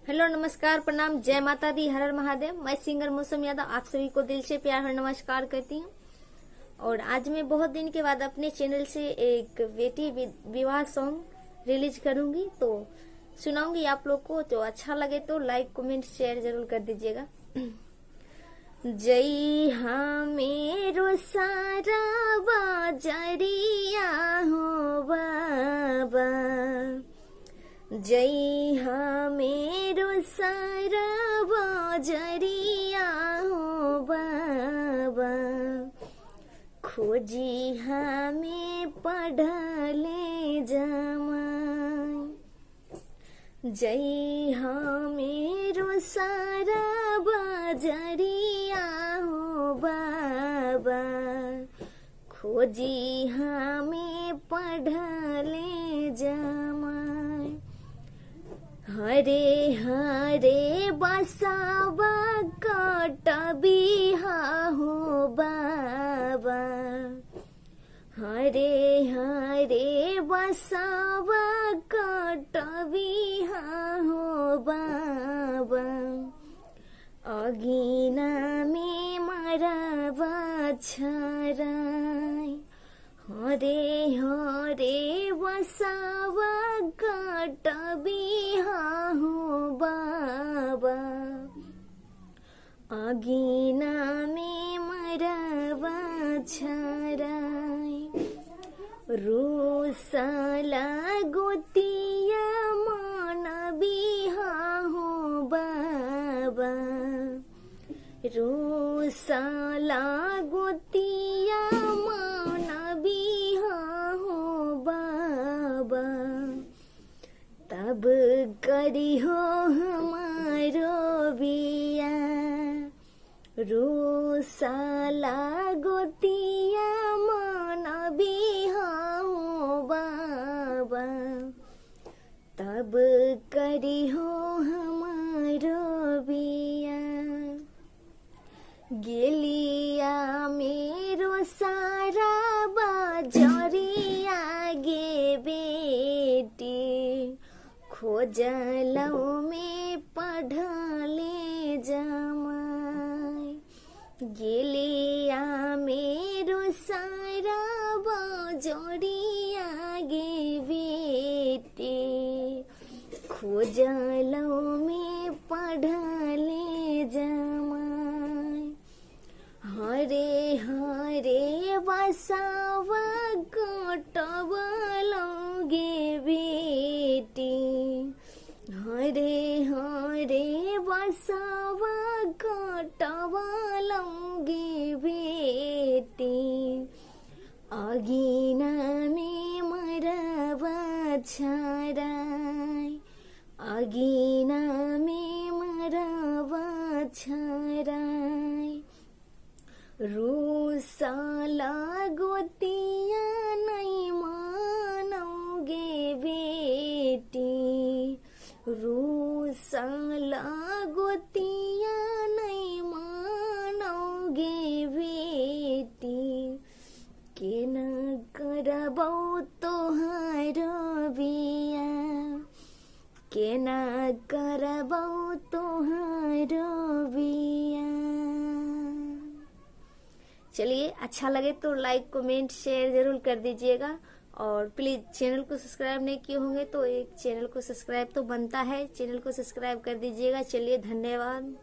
Hello, नमस्कार, प्रणाम, जय माता दी, हर हर महादेव। मैं सिंगर मौसम यादव आप सभी को दिल से प्यार और नमस्कार करती हूँ। और आज मैं बहुत दिन के बाद अपने चैनल से एक बेटी विवाह सॉन्ग रिलीज करूंगी, तो सुनाऊंगी आप लोग को। तो अच्छा लगे तो लाइक कमेंट शेयर जरूर कर दीजिएगा। जय हाँ मेरो सारा बाजरिया हो बाबा, जय हाँ मेरो सारा बाजरिया हो बाबा, खोजी हमें पढ़ले जमाई। जय हाँ मेरो सारा बाजरिया हो बाबा, खोजी हमें पढ़ले जमाई। हरे हरे बसावा कटबिहा हो बाबा, हरे हरे बसावा कटबिहा हो बाबा, अगिना में मरवा छराई। हरे हरे बसावा कटबिहा हो बाबा, अगिना में मरवा छराई। रोसला गोतिया मन बिहा हो बाबा, रोसला गोतिया मन बिहा हो बाबा, तब करी हो हमारो बिया। रोसला गोतिया मन बिहा हो बाबा, तब करी हो हमारो बिया। गेलिया मेरो सारा बाजरिया गे बेटी, खोजलौ में पढ़ले जमाई। गेलिया मेरो सारा बाजरिया गे बेटी, खोजलौ में पढ़ले जमाई। हरे हरे बसावा कटबलौ गे बेटी, हरे हरे बसावा कटबलौ गे बेटी, अगिना में मरवा छराई, अगिना में मरवा छराई। रोसला गोतिया नहीं मानोगे बेटी, रोसला गोतिया नहीं मानोगे बेटी, केना करबौ तोहारो बिया, केना करबौ तोहारो बिया। चलिए, अच्छा लगे तो लाइक कमेंट शेयर जरूर कर दीजिएगा। और प्लीज चैनल को सब्सक्राइब नहीं किए होंगे तो एक चैनल को सब्सक्राइब तो बनता है, चैनल को सब्सक्राइब कर दीजिएगा। चलिए, धन्यवाद।